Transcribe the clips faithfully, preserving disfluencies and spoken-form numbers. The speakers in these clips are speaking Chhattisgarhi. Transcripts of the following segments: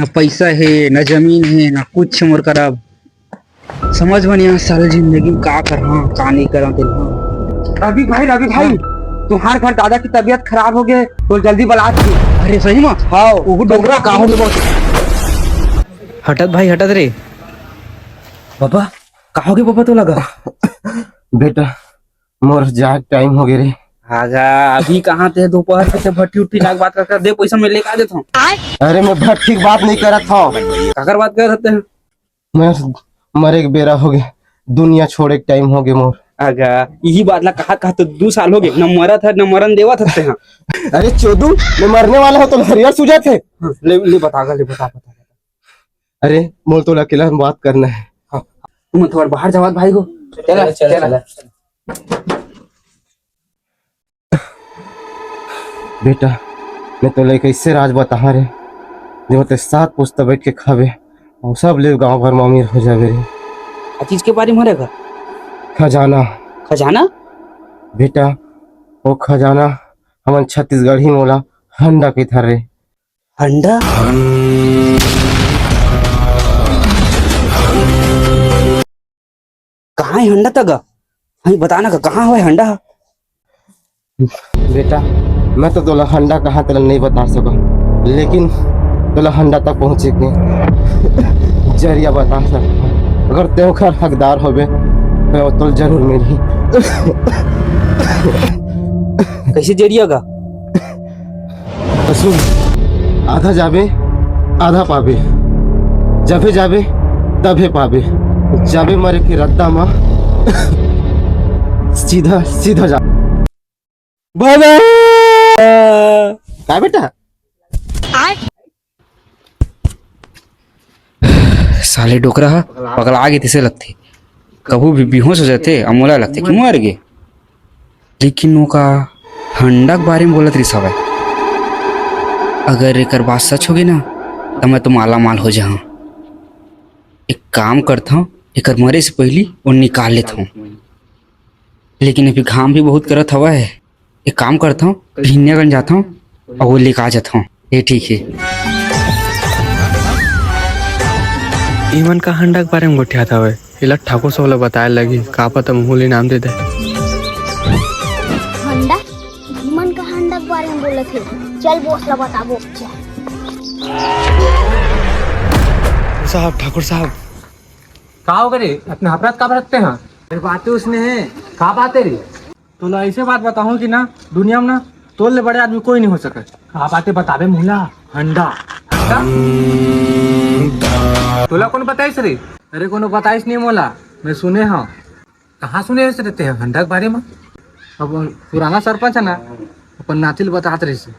ना पैसा हे, ना जमीन हे, ना कुछ मोर करा। समझ में नहीं आ साला, जिंदगी में का करहा, का नहीं करहा तेला। रवि भाई, रवि भाई, हाँ। तुम्हार घर दादा की तबीयत खराब हो गए, तो जल्दी बला दे। अरे सही में? हाँ। वो डोकरा का हो गया? हटत भाई, हटत रे। पापा, का हो गया पापा तोला? बेटा, मोर जाए टाइम हो गए रे। आगा, अभी कहाँ ते दोपहर के ते भट्टी उट्टी लाग बात कर, कर दे पैसा, मैं लेके आ देता हूँ। अरे, मैं भट्टी की बात नहीं करत हूँ। काकर बात कर सकते हैं? मैं मरे के बेरा हो गए, दुनिया छोड़े के टाइम हो गए मोर। आगा, यही बात ला कहा, कहा तो दो साल हो गए, न मरत है, न मरन देवत हते हैं। अरे चोदू, मैं मरने वाला हूँ तो हरियर सूझत हे। हाँ, ले, ले बता, ले बता, बता, बता। अरे, मोर तोला अकेला में बात करना है। हाँ, तुम थोड़ा बाहर जावत भाई हो। चला, चला, चला, चला। चला। बेटा, मैं तोला एक ऐसे राज बताहा रे, जो ते सात पुस्ता बैठ के खाबे और सब ले गांव भर में अमीर हो जाबे रे। का चीज के बारे में रे? खजाना। खजाना? बेटा, वो खजाना हमन छत्तीसगढ़ी में ओला हंडा कहिथन रे। हंडा? कहाँ है हंडा तक? हाँ, बता ना, कहाँ है हंडा? बेटा, मैं तो तोला हंडा कहाँ तक नहीं बता सका, लेकिन तोला हंडा तक पहुँचे के जरिया बता सकता। अगर ते ओखर हकदार होबे, तो तोला जरूर मिलही। कैसे जरिया का? तो सुन, आधा जाबे, आधा पाबे। जबे जाबे, तबे पाबे। जाबे मरे के रद्दा मा, सीधा, सीधा जा। बाबा! का बेटा? साले डोकरा ह पगला गे तइसे लगथे। कभू भी बेहोश हो जाथे, अउ मोला लगथे कि मर गे। लेकिन ओका हंडा के बारे में बोलत रिहिस हवय। अगर एकर बात सच होगे ना, त मैं तो माला माल हो जाहूं। एक काम करथंव, एकर मरे से पहिली ओ निकाल लेथंव। लेकिन अभी घाम भी बहुत करत हवय। एक काम करथंव, भिनिया कन जाथंव अउ वो लेके आ जाथंव। ये ठीक हे। इमन का हंडा के बारे में गोठियात हवय? एला ठाकुर साहू ला बताए लगही, का पता मुहूं ले इनाम दे दे। हंडा? इमन का हंडा के बारे में बोलत हे। चल बॉस ला बताबो। साहब, ठाकुर साहब। का हो गे रे? अतना हफरत काबर रखते हैं? अरे बात तो उसने है। का बात है रे? तोला ऐसे बात बताहूँ कि ना, दुनिया में ना तोर ले बड़े आदमी कोई नहीं हो सके। का बात हे बताबे मोला? हंडा। हंडा? तोला कोन बताइस रे? अरे कोनो बताइस नहीं मोला, मैं सुने हंव। कहाँ सुने हस रे ते हंडा के बारे में? अब पुराना सरपंच है ना, अपन नाती ल बतात रहिस हे।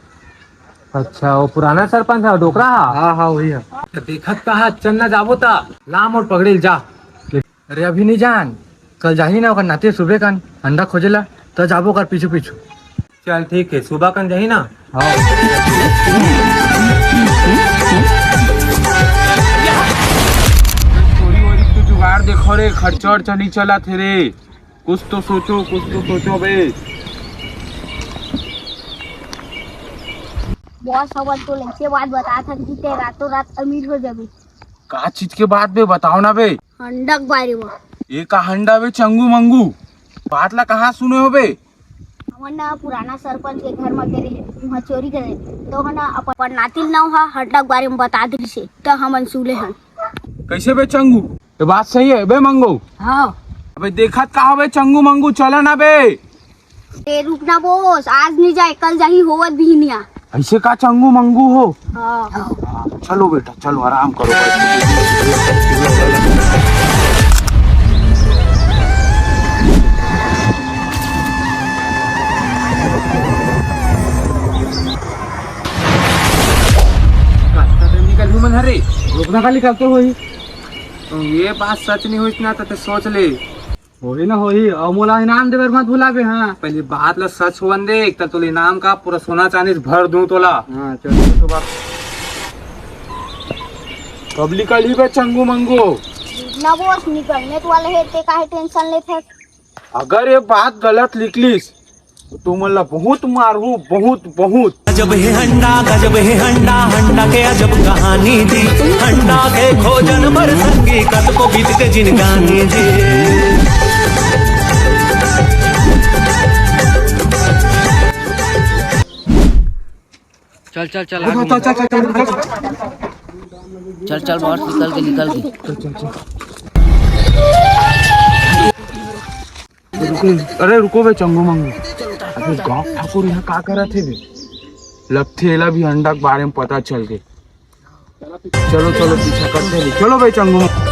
अच्छा, वो पुराना सरपंच है, डोकरा है? हाँ, हाँ, वही है। तो देखत कहा, चल ना जाबो ता, ला मोर पगड़ी ल जा। अरे अभी नहीं जान, कल जाही ना ओकर नाती सुबह कन हंडा खोजे ला, त जाबो ओकर पीछू पीछू। चल ठीक है, सुबह कन जाही ना। हाँ। चोरी वोरी के जुगाड़ देखो रे, खर्चा वर्चा नहीं चलत हे रे। कुछ तो सोचो, कुछ तो सोचो बे। बॉस, हमन तो ऐसे बात बतात हन कि ते रातों रात अमीर हो जाबे। का चीज के बात बे, बताओ ना बे। हंडा के बारे में। ये का हंडा बे, चंगू मंगू? बात ला कहाँ सुने हो बे? हमन ना पुराना सरपंच के घर में गे रहे, वहाँ चोरी करे, तो है ना अपन नाती ल ना वहाँ हंडा के बारे में बता दिस हे, तो हमन सुने हन। कैसे बे चंगू? ये बात सही है बे मंगू? हाँ। अबे देखत का हवे चंगू मंगू, चला ना बे। ए, रुक ना बॉस, आज नहीं जाए, कल जाही होवत बिहनिया। ऐसे का चंगू मंगू हो? हाँ। हाँ, चलो बेटा, चलो आराम करो। रास्ता से निकल हूँ मन हरे। रुकना खाली करते हो ही। तो ये बात सच नहीं होइस ना, तो ते सोच ले। होही ना होही, अउ मोला इनाम देबर मत भुलाबे, हाँ। पहले बात ला सच होवन दे, एक त तोला इनाम का पूरा सोना चांदी से भर दूं तोला। हाँ, चल। तो बात। कब निकलही बे चंगू मंगू? ना बॉस, निकलने तो वाले हे, ते काहे टेंशन लेत हस? अगर ये बात गलत निकलिस, तो तुमन ला बहुत मारहूं, बहुत, बहुत। गजब हे हंडा, गजब हे हंडा, हंडा के अजब कहानी जी। हंडा के खोजन बर संगी कतको बीत के जिनगानी जी। चल, चल, चल, आगे चल, चल, चल, चल, चल। चल, चल, बॉस, निकल के, निकल के। अरे रुको बे, चंगू मंगू। अबे गांव ठाकुर यहाँ का करत हे बे? लगथे एला भी हंडा के बारे में पता चल गे। चलो, चलो, पीछा करते हैं। चलो बे, चंगू मंगू।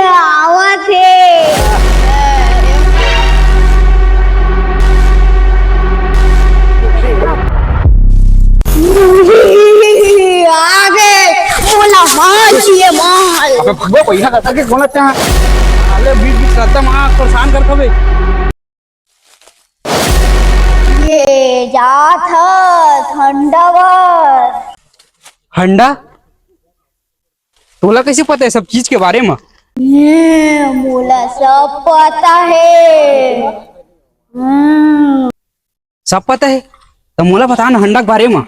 आवत हे। आ गे, मोला माल चाहिए, माल। अबे भगवा पहिया कटा के कोन अच्छा? अरे बीच बीच करता मां परेशान कर कबे। ये जात ह ठंडावर। हंडा? तोला कैसे पता है सब चीज के बारे में? ये मोला सब पता है। हम्म। सब पता है? त मोला बता ना हंडा के बारे में।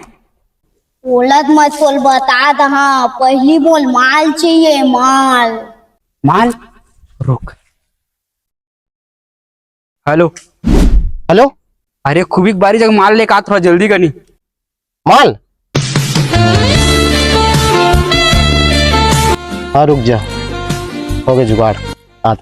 ओला त मैं तोल बता दहा, पहली मोल माल चाहिए, माल। माल? रुक। हेलो। हेलो। अरे खूबी के बारी जग माल लेके आ, थोड़ा जल्दी करनी। माल? हाँ, रुक जा, हो गए जुगाड़। आ।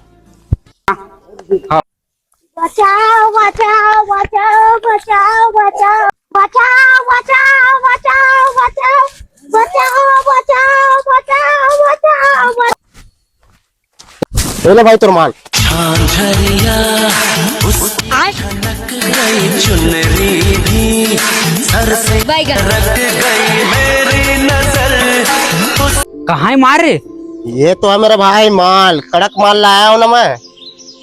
बचाओ, बचाओ, बचाओ, बचाओ, बचाओ। बचाओ, बचाओ, बचाओ, बचाओ। बचाओ, बचाओ, बचाओ, बचाओ, बचाओ। ले ले भाई तोर माल। झांझरिया उस आय। ठनक गई चुनरी भी सर से बैगन। रख गई मेरी नजर उस कहाँ है माल रे? ये तो है मेरा भाई माल, कड़क माल लाया हूँ ना मैं।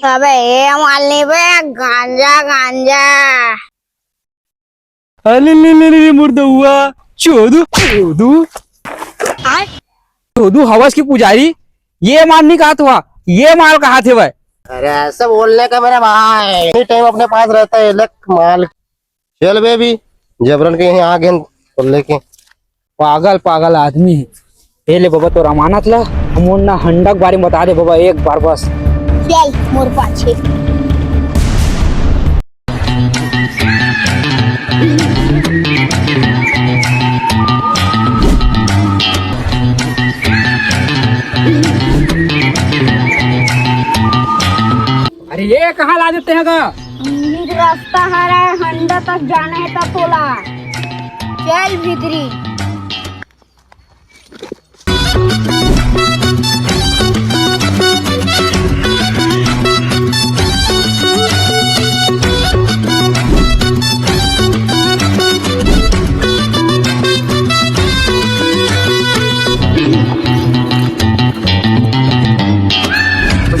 अबे ये माल नहीं बे, गांजा, गांजा। अरे ले ले ले ले मुर्दउआ, चोदू, चोदू। आय। चोदू हवस के पुजारी, ये माल नहीं कहात हुआ, ये माल कहात हे भाई। अरे ऐसा बोलने का मेरा भाई, एनी टाइम अपने पास रहता है लक माल। चल बेबी, जबरन के यहीं आ गए तो लेके। पागल पागल आदमी हे। ए ले बबा तोर अमानत ला, हम ओन ना हंडा के बारे में बता दे बबा एक बार बस। चल मोर पाछे। अरे ये कहाँ ला देते हैं गा? इही रास्ता हरे, हंडा तक जाना है तब तोला। चल भीतरी।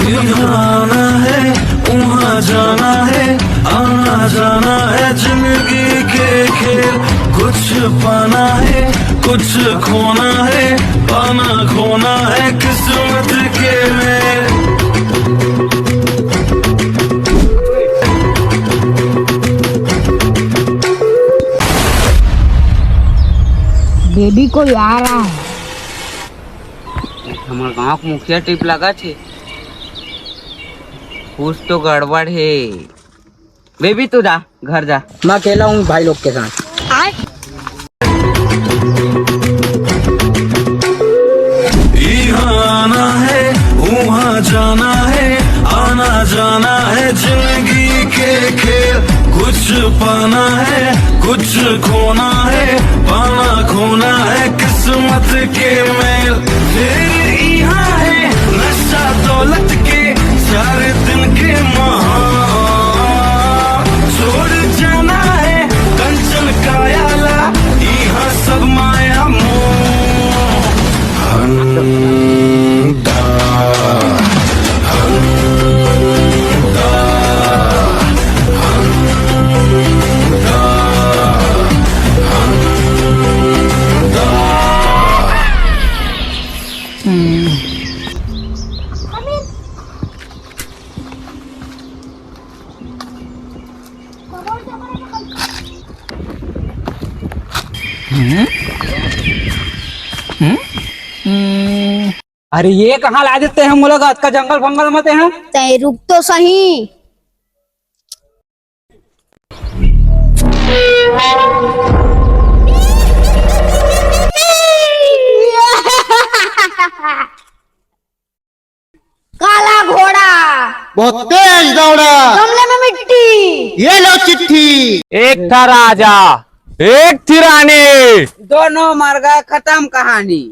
यहाँ आना है, वहाँ जाना है, आना जाना है जिंदगी के खेल। कुछ पाना है, कुछ खोना है, पाना खोना है किस्मत के मेल। बेबी कोई आ रहा है। हमर गांव के मुखिया टीप लगा छे, कुछ तो गड़बड़ हे। बेबी तू जा, घर जा। मैं अकेला हूँ भाई लोग के साथ। यहाँ आना है, वहाँ जाना है, आना जाना है जिंदगी के खेल। कुछ पाना है, कुछ खोना है, पाना खोना है किस्मत के मेल। फिर यहाँ है नशा दौलत के चार दिन के महा। छोड़ जाना है कंचन काया ला, यहाँ सब माया मोह। हंडा। अरे ये कहाँ ला देते हैं मोला गा, अतका जंगल फंगल में ते हैं? तै रुक तो सही। काला घोड़ा, बहुत तेज दौड़ा। गमले में मिट्टी। ये लो चिट्ठी। एक था राजा, एक थी रानी। दोनों मर गए, खत्म कहानी।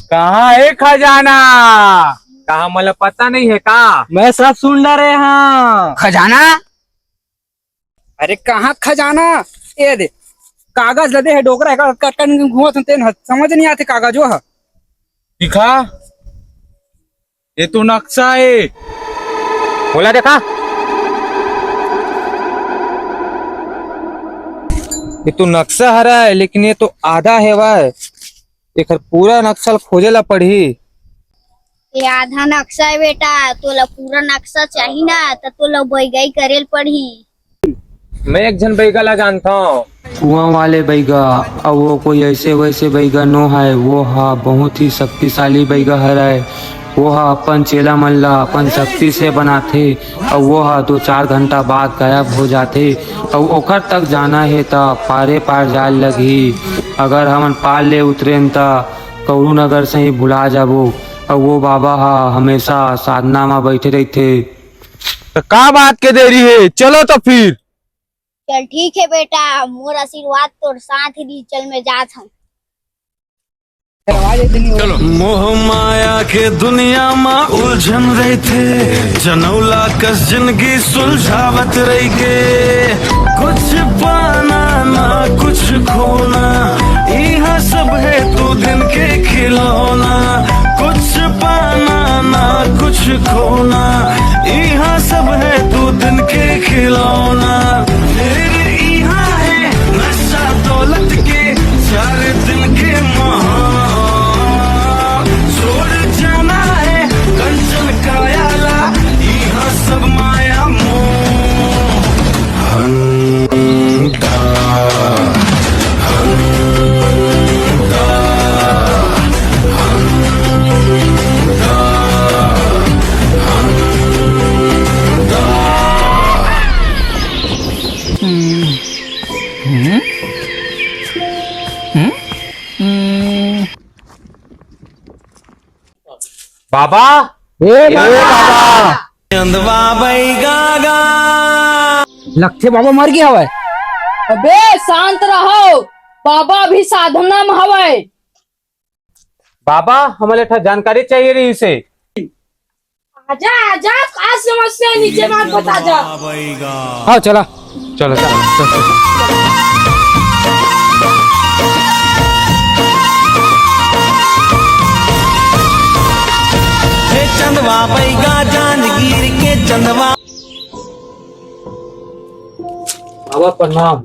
कहाँ है खजाना? कहाँ, मतलब पता नहीं है का? मैं सब सुन डरे हाँ। खजाना? अरे कहाँ खजाना? ये दे, कागज लदे है, डोकरा है, कटकन घूमत हन, तेन ह-, समझ नहीं आते कागज वो ह। दिखा, ये तो नक्शा है। बोला देखा, ये तो नक्शा हरा है, लेकिन ये तो आधा है भाई। एकर पूरा नक्शा ल खोजे ला पड़ही। ये आधा नक्शा है बेटा, तोला पूरा नक्शा चाही ना, त तोला बैगाई करे ल पड़ही। मैं एक झन बैगा ला जानता हूँ। कुआं वाले बैगा, अउ वो कोई ऐसे वैसे बैगा नो है, वो हा बहुत ही शक्तिशाली बैगा हरय। वो हा अपन चेला मन ला अपन शक्ति से बनाथे, अउ वो हा दो चार घंटा बाद गायब हो जाथे। अउ ओकर तक जाना हे त पारे पार जाए लगही। अगर हमन पार ले उतरेन त कौरू नगर से ही भुला जाबो। अउ वो बाबा हा हमेशा साधना मा बैठे रहिथे। त का बात के देरी हे, चलो तो फिर। चल ठीक है बेटा, मोर आशीर्वाद तोर साथ ही, चल मैं जात हूँ। मोह माया के दुनिया मा उलझन रहिथे, जनौला कस जिंदगी सुलझावत रहिगे। कुछ पाना ना कुछ खोना, इहाँ सब है दो दिन के खिलौना। कुछ पाना ना कुछ खोना, इहाँ सब है दो दिन के खिलौना। फिर इहाँ है नशा दौलत के चार दिन के महा। छोड़ जाना है कंचन काया ला, इहाँ सब माया मोह। हंता, हंता, हंता, हंता। हम्म। हम्म। हम्म। हम्म। बाबा, ए ए बाबा। बाबा। चंदवा बैगा गा। लगथे बाबा मर गे हवय। अबे शांत रहो, बाबा अभी साधना में हवय। बाबा, हमला एक ठा जानकारी चाहिए रहिस हे। आजा, आजा, का समस्या हे, नीचे बात बता जा। हाँ, चला। चलो, चलो, चलो, चलो। हे चंदवा बैगा जांजगीर के चंदवा। बाबा प्रणाम।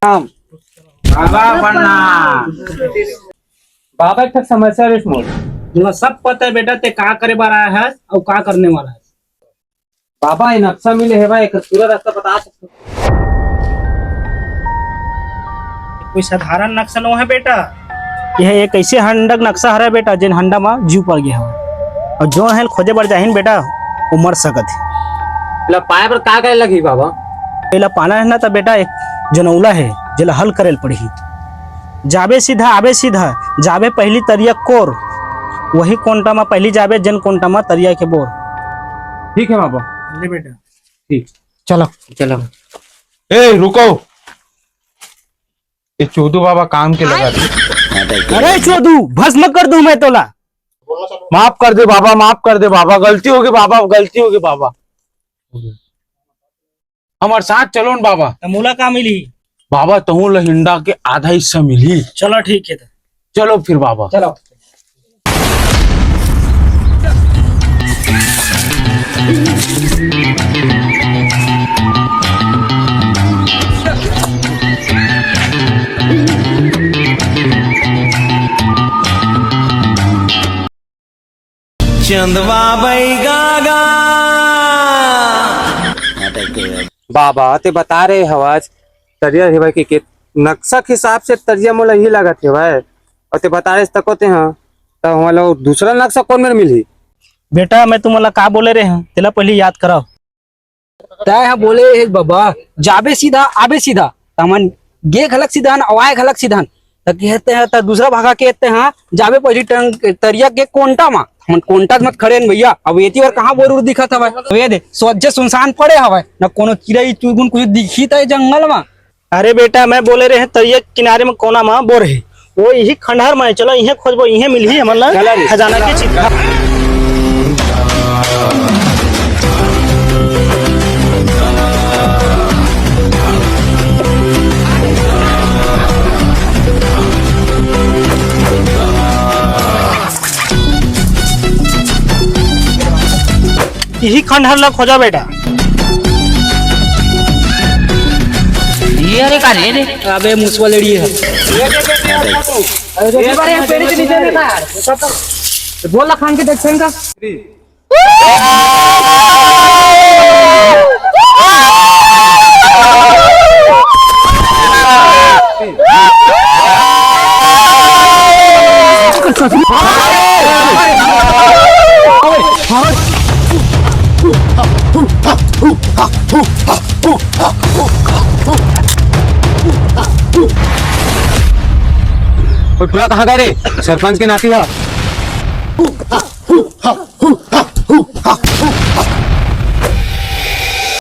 प्रणाम। बाबा प्रणाम। बाबा, एक ठक समस्या रहिस मोर। मोला सब पता हे बेटा, ते का करे बर आया हस अउ का करने वाला हस। बाबा, ये नक्शा मिले हे भाई, एकर पूरा रास्ता बता सकत हस? कोई साधारण नक्शा नो हे बेटा, यह एक ऐसे हंडक नक्शा हरे बेटा, जेन हंडा मा जीव पड़ गया हो, अउ जो हे खोजे बर जाहिन बेटा, वो मर सकत हे। एला पाए बर का करे लगही बाबा? एला पाना हे ना त बेटा, एक जनौला हे, जेला हल करे ल पड़ही। जाबे सीधा, आबे सीधा, जाबे पहली तरिया कोर, वही कोंटा मा पहली जाबे, जेन कोंटा मा तरिया के बोर। ठीक हे बाबा। ले बेटा। ठीक। चलो। चलो। ए, रुको। ये चोदू बाबा काम के लगा थे। अरे चोदू, भस्म कर दूं मैं तोला। माफ कर दे बाबा, माफ कर दे बाबा, गलती होगी बाबा, गलती होगी बाबा। हमर साथ चलो न बाबा। त मोला का मिली? बाबा, तहूँ ल हिंडा के आधा हिस्सा मिली। चलो ठीक हे त। चलो फिर बाबा। चलो। चंदवा बैगा गा। बाबा, ते बता रहे हवस तरिया हेवय के, के नक्शा के हिसाब से तरिया मोला ही लागत हेवय, अउ ते बता रहे तको ते, हाँ, त हमला दूसरा नक्शा कौन मेर मिलही? बेटा, मैं तुमला का बोले रहे हूँ, तेला पहले याद कराओ। तैं ह बोले रहे बबा, जाबे सीधा, आबे सीधा। त हमन गे घलक सीधा हन, अउ आए घलक सीधा हन। त कहते हैं, त दूसरा भागा के ते, हाँ, जाबे पहिली टंग तरिया के कोंटा मा। हमन कोंटा मत खड़े हन भैया, अब एती बर कहाँ बोर उर दिखत हवय? अब ये दे, सोझे सुनसान पड़े हवय, न कोनो चिरई चुरगुन कुछ दिखी त जंगल मा। अरे बेटा, मैं बोले रहे तरिया के किनारे में कोना मा बोर हे, वो इही खंडहर में हे। चलो, इहे खोजबो, इहे मिलही हमन ला चला रे। खजाना के चिट्ठा। इही खंडहर ला खोजा बेटा। ये अरे का रे रे? अबे मुसवा लेड़ी है। अरे, अरे, अरे, पेड़ के नीचे में ना यार। बोल ला खान के देख फेंका। ओए, टूरा कहाँ गए रे? सरपंच के नाती हा।